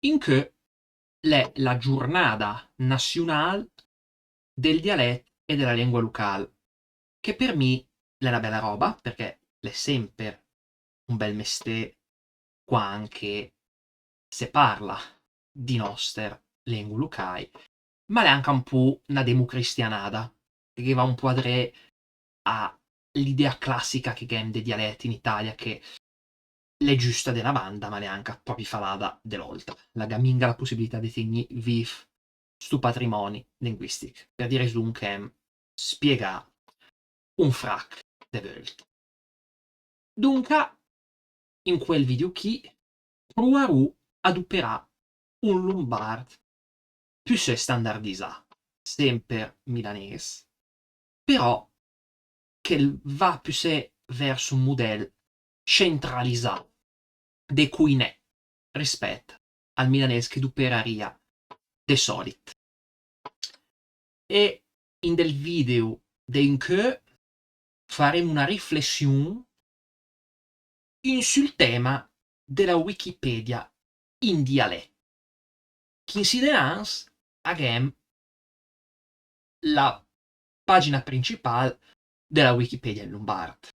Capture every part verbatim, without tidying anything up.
Incö l'è la giurnada naziunal del dialèt e de la lengua lucal, che per mi l'è na bèla roba, perché l'è semper un bèl mesté quand che se parla di nòster lengua lucai, ma l'è anca un pù na demucristianada, che ghe va un pù adré a l'idea classica che gh'èm de dialèt in Italia, che l'è giüsta de na banda, ma l'è anca pròpi falada de l'oltra. La gh'à minga la pussibilità de tegnì vif stu patrimòni linguìstich, per di resun che èm spiegà un frach de völte. Dunca, in quel video chì, pruarù a duperà un lumbard püssé standardizà, semper milanes, però che va püssé vers un mudèl centralizà de cuinè rispèt al milanes che duperaria de sòlit. E in del video de incö farem una riflession in sul tema de la Wikipedia in dialèt. Chì insì denanz a gh'èm la pagina principal de la Wikipedia in lumbard.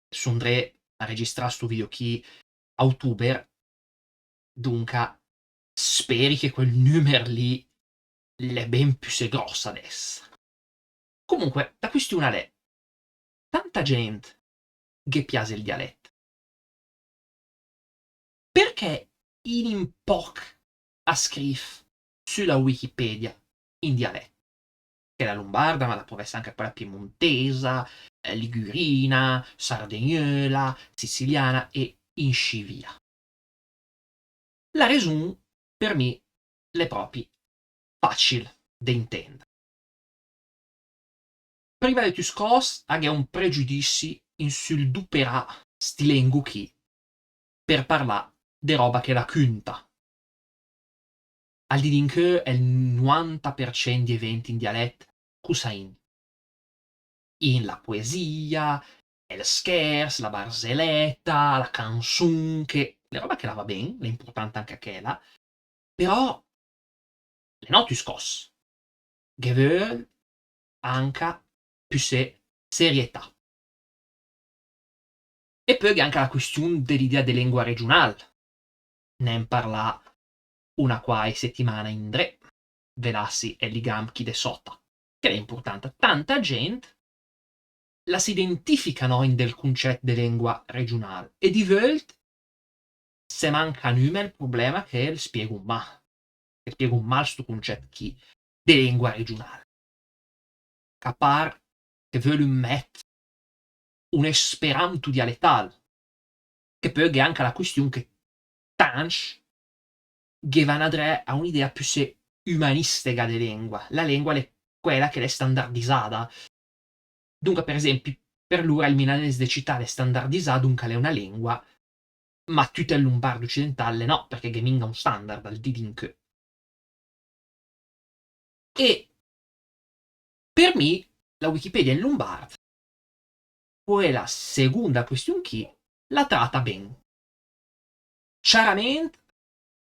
Sun dré a registrà stu video chì a utuber, dunca speri che quel nümer lì l'è ben püssé gròss adèss. Comunque, la quistiun l'è, tanta gent ghe pias el dialèt. Perché in, in pòch a scrìv sü la Wikipedia in dialèt? Chèla lumbarda, ma la pöl vess anca quèla piemuntesa, eh, ligürina, sardegnöla, siciliana e inscì via. La resun, per mi, l'è pròpi facil de intend. Prima de tüscòss, a gh'è un pregiüdissi in sul duperà sti lengu chì per parlà de roba che la cünta. Al dì d'incö el nuanta per cent di event in dialèt, cusa in? In la puesia, el schèrs, la barzelèta, la cansun, che l'è roba che la va ben, l'è impurtanta anca chèla, però l'è no tüscòss. Ghe völ anca püssé serietà. E pö gh'è anca la quistiun de l'idea de lengua regiunal. N'èm parlà una quai setimana indré, ve lassi el ligam chì de sota, che l'è impurtanta. Tanta gent la s'identifica, no, in del cuncèt de lengua regiunal, e di völt se manca nüma el problema che el spiegum mal, che spiegum mal stu cuncèt chì de lengua regiunal. Ch'a par che völüm mèt un esperanto dialetal, che pö gh'è anca la quistiun che tancc ghe van adré a un'idea püssé ümanistega de lengua. La lengua l'è quèla che l'è standardizada. Dunca, per esempi, per lur el milanes de cità l'è standardizà, dunca l'è una lengua, ma tüt el lumbard ucidental l'è no, perché gh'è minga un standard al dì d'incö. E per mi la Wikipedia in lumbard, quèla segunda quistiun chì, la trata ben. Ciarament,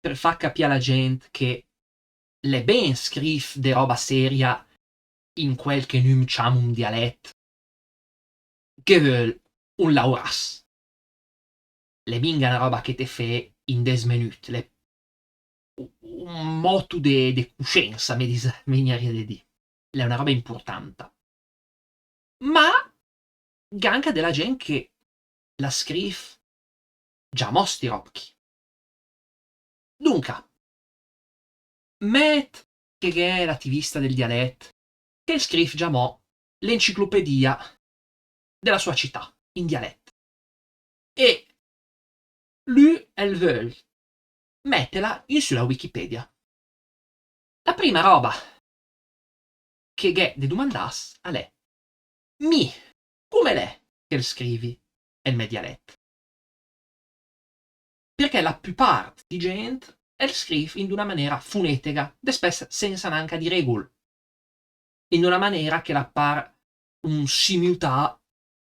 per fà capì a la gent che l'è ben scriv de roba seria in quel che nüm ciamum dialèt, ghe völ un laurass. L'è minga na roba che te fee in des menüt, l'è u-, un motu de, de cuscensa, me dis-, me vegnaria de dì. L'è una roba impurtanta. Ma gh'è anca de la gent che la scriv giamò sti rob chì. Dunca, mèt che gh'è l'ativista del dialèt che el scriv giamò l'enciclopedia de la sua cità in dialèt. E lü el völ mètela in sü la Wikipedia. La prima roba che gh'è de dumandass l'è: mi, cume l'è che el scrivi el mè dialèt? Perché la püpart di gent el scriv in d'una manera funetega, despess sensa nanca di regul. In d'una manera che la par un simiutà,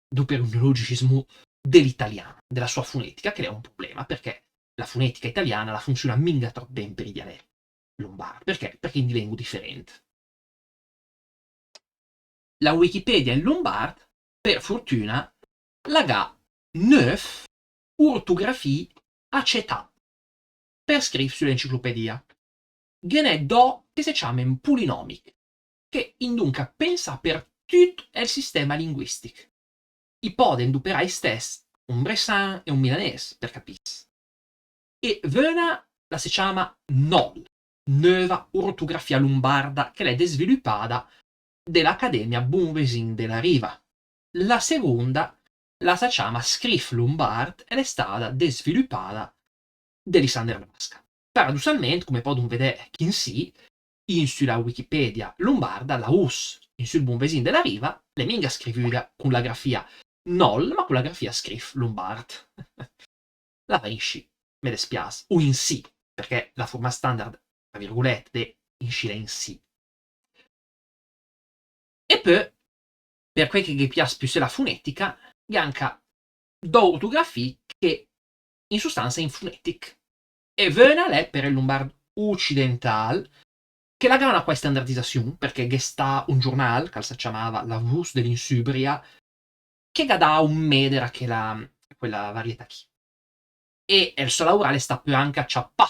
dopo un neologismo, de l'italian, de la sua funetica, che l'è un problema, perché la funetica italiana la funsiuna minga tropp ben per i dialett lumbard. Perché? Perché in di lengu diferent. La Wikipedia in lumbard, per furtüna, la gh'ha növ urtugrafii acetà per scriv sü l'enciclupedia. Ghe n'è do che se ciamen pulinomic, che in donca pensa per tüt el sistema linguistic. I poden duperà istess un bressan e un milanes, per capiss. E vöna la se ciama nol, Növa Ortografia Lombarda, che l'è desvilupada de l'Academia Bonvesin de la Riva. La segonda la sa ciama Scrif Lombard e l'è stada desvilupada de Lissander Brasca. Paradussalment, cume podum vedè chì insì, in sü la Wikipedia lombarda, la us, in sül Bonvesin de la Riva, l'è minga scrivüda cun la grafia nol, ma cun la grafia Scrif Lombard. La va inscì, me despias, o insì, perché la furma standard, tra virgulette, de inscì l'è insì. E pö, per quei che ghe pias püssee la funetica, gh'è anca do ortografii che in sustanza in funetic. E vöna l'è per el lumbard ucidental, che la gh'ha una quai standardizaziun, perché gh'è stà un giurnal, che al sa ciamava La Vus de l'Insübria, che gh'ha dà un meder a quela, a quela varietà chì. E el so laurà l'è stà pö anca ciapà,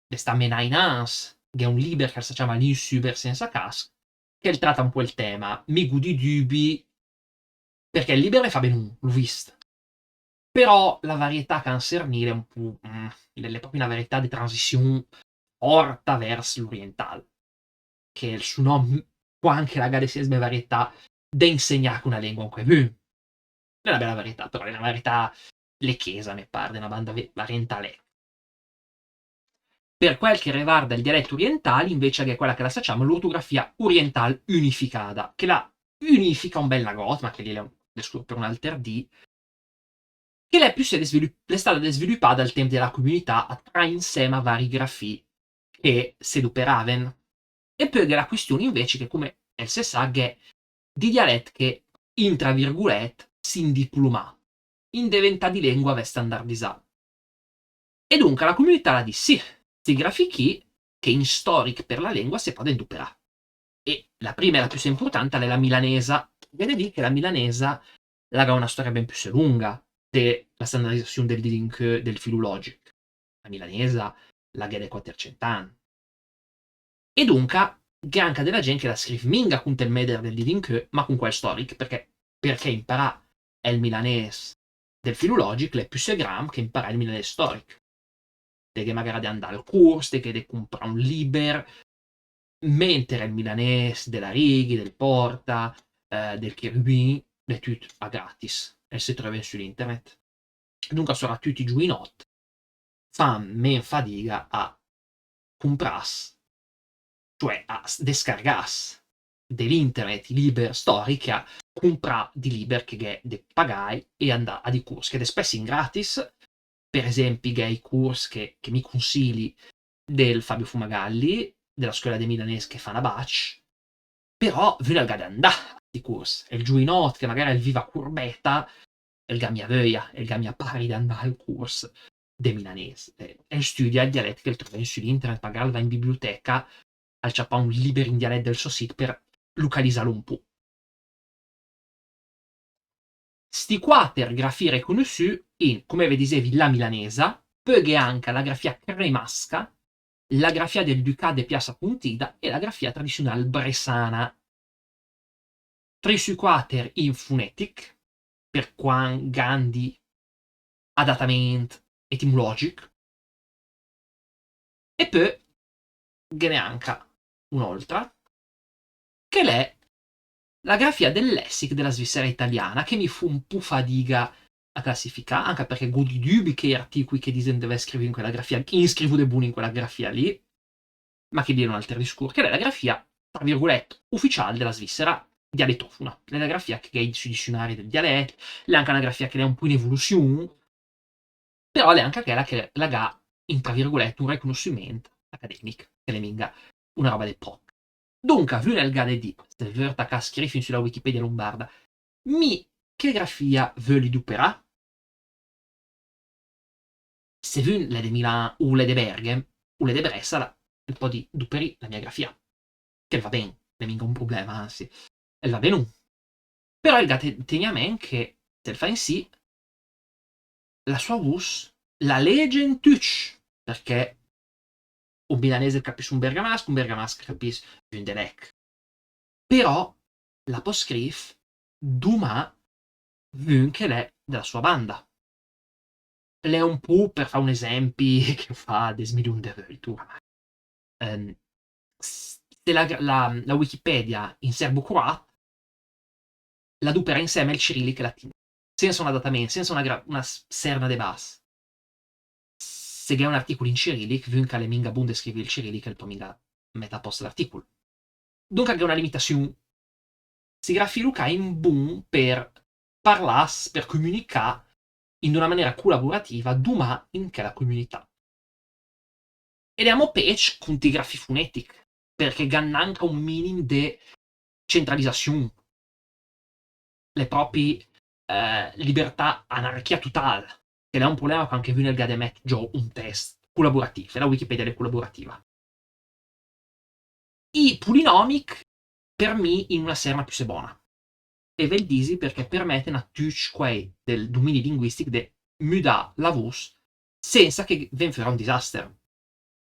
l'è stà menà inans, gh'è un liber che al sa ciama L'Insüber senza casc, che el tratta un pò el tema, mi gh'hu di dübi, perché el liber l'è fà benun, l'hu vist. Però la varietà che han sernì l'è un pò, mm, l'è, l'è propi una varietà de transiziun forta vers l'oriental. Che el so nom, quanche la gh'ha de sè sbe varietà, de insegnà cun una lengua un pò piö. L'è una bela varietà, però l'è una varietà lecchesa, me par, de una banda ve-, varietà lec. Per quel che reguarda el dialett oriental, invece, gh'è quela che la sa ciama l'ortografia oriental unificada, che la unifica un bel nagot, ma che lì l'è un discurs per un alter dì, che l'è püssee desvilup-, l'è stada desvilupada al temp de la cumunità a trà insema vari grafii che se duperaven. E pö gh'è la quistiun invece che, cume el se sa, gh'è di dialett che, intra virgulett, s'hin diplumà, hin deventà di lengua ve standardizà. E donca la cumunità la dis: sì, sti grafii chì, che hin storic per la lengua, se poden duperà. E la prima e la püssee impurtanta l'è la milanesa. Gh'è de dì che la milanesa la gh'ha una storia ben püssee lunga de la standardizaziun del dì d'incö del Filologic. La milanesa la gh'è de quatercent ann. E donca, gh'è anca de la gent che la scriv minga cunt el meder del dì d'incö, ma cun quel storic, perché, perché imparà el milanes del Filologic l'è püssee gram che imparà el milanes storic. De gh'è magara de andà al curs, de gh'è de cumprà un liber, menter el milanes de l'Arrighi, del Porta, eh, del Cherubin, l'è tüt a gratis, e se tröven sü l'internet. Donca, soratüt i giuinott, fan men fadiga a cumpràs, cioè a s-, descargàs de l'internet i liber storic, a cumprà di liber che gh'è de pagai e andà a di curs, che de spess hin gratis. Per esempi, gh'è i curs che, che mi cunsili del Fabio Fumagalli, de la Scöla de Milanes che fan a Bac, però vün al gh'ha de andà a sti curs. El giuinott che magara el viv a Curbeta, el gh'ha mia vöia, el gh'ha mia pari de andà al curs de milanes. Eh, el stüdia el dialett che el tröva in sü l'internet, magara el va in biblioteca, al ciapa un liber in dialett del so sit per lucalizàl un pò. Sti quater grafii recunussü in, cume ve disevi, la milanesa, pö gh'è anca la grafia cremasca, la grafia del Ducà de Piassa Puntida e la grafia tradiziunal bressana. Tri sü quater in funetic, per quant gh'han di adatament etimologic. E pö ghe n'è anca un'oltra, che l'è la grafia del Lessic de la Svizzera italiana, che mi fu un pò fadiga a classificà, anca perché gh'hu di dübi che i articui che disen de vess scrivü in quela grafia, inscrivü de bun in quela grafia lì, ma che lì l'è un alter discurs, che l'è la grafia, tra virgulett, uficial de la Svizzera dialettofuna. L'è la grafia che gh'è sü dizziunari del dialett, l'è anca una grafia che l'è un pò in evoluziun, però l'è anca quela che la gh'ha, in, tra virgulett, un recunussiment academic, che l'è minga una roba de poch. Donca, vün al gh'ha de dì, se vör tacà a scriv in sü la Wikipedia lombarda, mi che grafia vöri duperà? Se vün l'è de Milan o l'è de Bèrghem o l'è de Brèssa, la, el pöl doperì la mia grafia. Che el va ben, l'è minga un problema, anzi, el va benun. Però el gh'à de tegnì a ment che se el fa insì, la sua vus la legen tücc, perché un milanes el capìs un bergamasch, un bergamasch el capìs vün de Lech. Però la pöl scriv dumà vün che l'è de la sua banda. L'è un pò per fà un esempi che fa des miliun de völt oramai. Ehm, s-, se la gra-, la, la Wikipedia in serbo-croat la dopera insèma el cirìlich e el latin, sensa un adatament, sensa una gra-, una s-, serna de bas. Se gh'è un articul in cirìlich, vün che l'è minga bun de scriv el cirìlich, el pöl minga mett a post l'articul. Dunca gh'è una limitasiun. Sti grafii lucai i è bun per parlàs, per comunicà in una manera colaborativa dumà in chèla comunità. E l'è amò pècc cunt i grafii funetich, perché gh'han nanca un minim de centralisasiun. L'è propi, eh, libertà, anarchia total, che l'è un problema quand che vün el gh'à de mett giò un test colaborativ, e la Wikipedia l'è colaborativa. I pulinomich, per mi, i è una serna püssé bona. E ve 'l disi perché permeten a tücc quei del dumini linguistich de müdà la vus sensa che ven föra un disaster.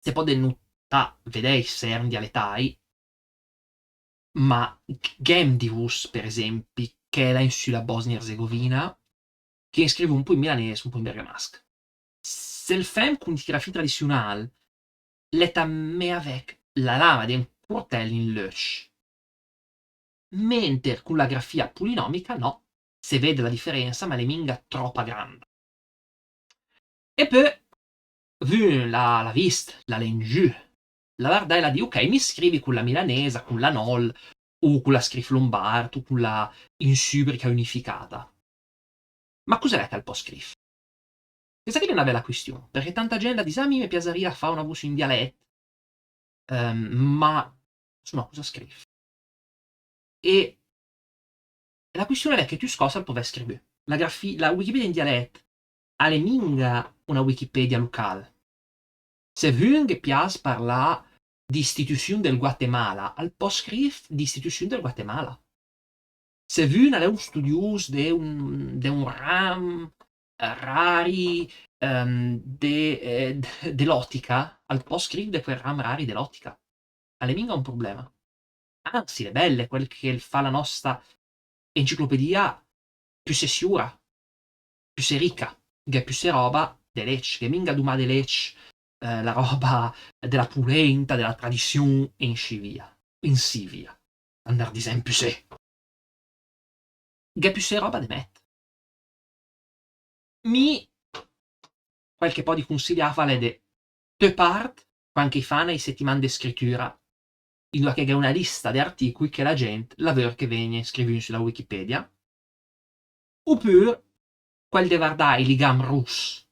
Se pöden nutà, vedè i sern dialetai, ma gh'èm di vus, per esempi, chèla in sü la Bosnia-Erzegovina, che i scriv un pò in milanes, un pò in bergamasch. Se 'l fèm cunt i grafii tradisiunal, l'è tamè avègh la lama de un curtèl in l'öcc. Menter cun la grafia pulinomica, no, se ved la diferensa, ma l'è minga tropa granda. E pö, vün l'ha, l'ha vist, l'ha lengiü, l'ha vardà e l'ha dì: "Ok, mi scrivi cun la milanesa, cun la nol, o cun la scrif lombard, o cun la insubrica unificada." Ma cus'è che al pò scriv? Chèsta chì l'è una bèla quistiun, perché tanta gent la dis: "Ah, mi me piasaria fà una vus in dialèt, ehm, ma su no cusa scriv?" E la quistiun l'è che tüscoss al pò vèss scrivü. La grafi-, la Wikipedia in dialèt a l'è minga una Wikipedia lucal. Se vün ghe pias parlà di istitusiun del Guatemala, al pò scriv di istitusiun del Guatemala. Se vün al è un studius de un, de un ram, eh, rari, ehm, de, eh, de l'otica, al pò scriv de quel ram rari de l'otica. A l'è minga un problema. Anzi, l'è bèl, l'è quel che fa la nosta enciclopedia püssé siura, püssé rica, gh'è püssé roba de lècc, gh'è minga dumà de lècc, eh, la roba de la pulenta, de la tradisiun, e inscì via. Inscì via. Andà disènd püssé. Gh'è püssé roba de mèt. Mi, quel che pödi cunsiliàv l'è de töpàt quand che i fan i setiman de scritüra, indua che gh'è una lista de articui che la gent la vör che vegna scrivü in sü la Wikipedia, opür quel de vardà i ligam russ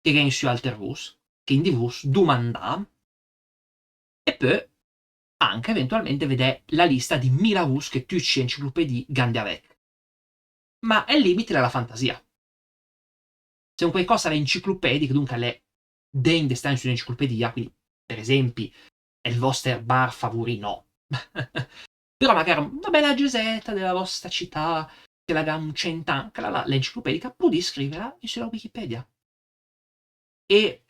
che gh'è in sü alter vus, che in di vus dumandà, e pö anca eventualment vedè la lista di mila vus che tücc i enciclopedii gh'han de avègh. Ma el limit l'è la fantasia. Se un quaicoss l'è enciclopedich, dunca l'è degn de stà in sü l'enciclopedia, quindi, per esempi, el vòster bar favurì, no. Però magara una bèla gesèta de la vòsta cità, che la gh'ha un cent ann, chèla là, l'è enciclopedica, pudì scrivela in sü la Wikipedia. E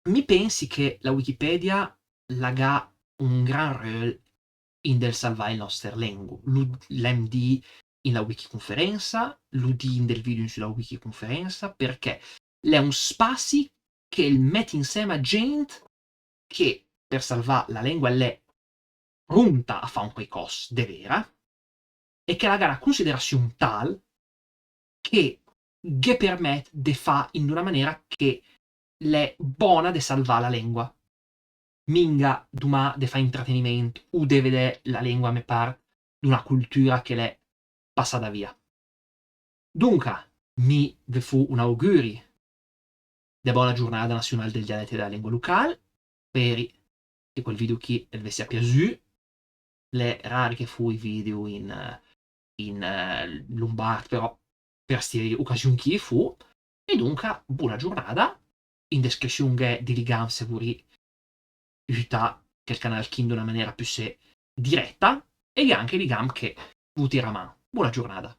mi pensi che la Wikipedia la gh'ha un gran röl in del salvà el nòster lengu. Lu, l'èm dii in la wikicunferensa, lu dii in del video in sü la wikicunferensa, perché l'è un spazi che el mèt insèma gent che per salvà la lengua l'è prunta a fà un quaicoss de vera, e che la gh'ha una cunsiderasiun tal che ghe permèt de fà in una manera che l'è bona de salvà la lengua. Minga dumà de fà intrateniment o de vedè la lengua me part d'una cultüra che l'è passada via. Dunca, mi ve fu un augüri de bona giurnada nasiunal del dialèt e de la lengua lucal, speri che quel video chì el ve sia piasü, l'è rar che fu i video in, in, eh, lumbard, però per sti ocasiun chì fu, e dunca, bona giurnada, in descrizion gh'è di ligam se vurì ütà chel canal chì in d'una manera püssé direta, e gh'è anche ligam che v'u tira a man. Bona giornada.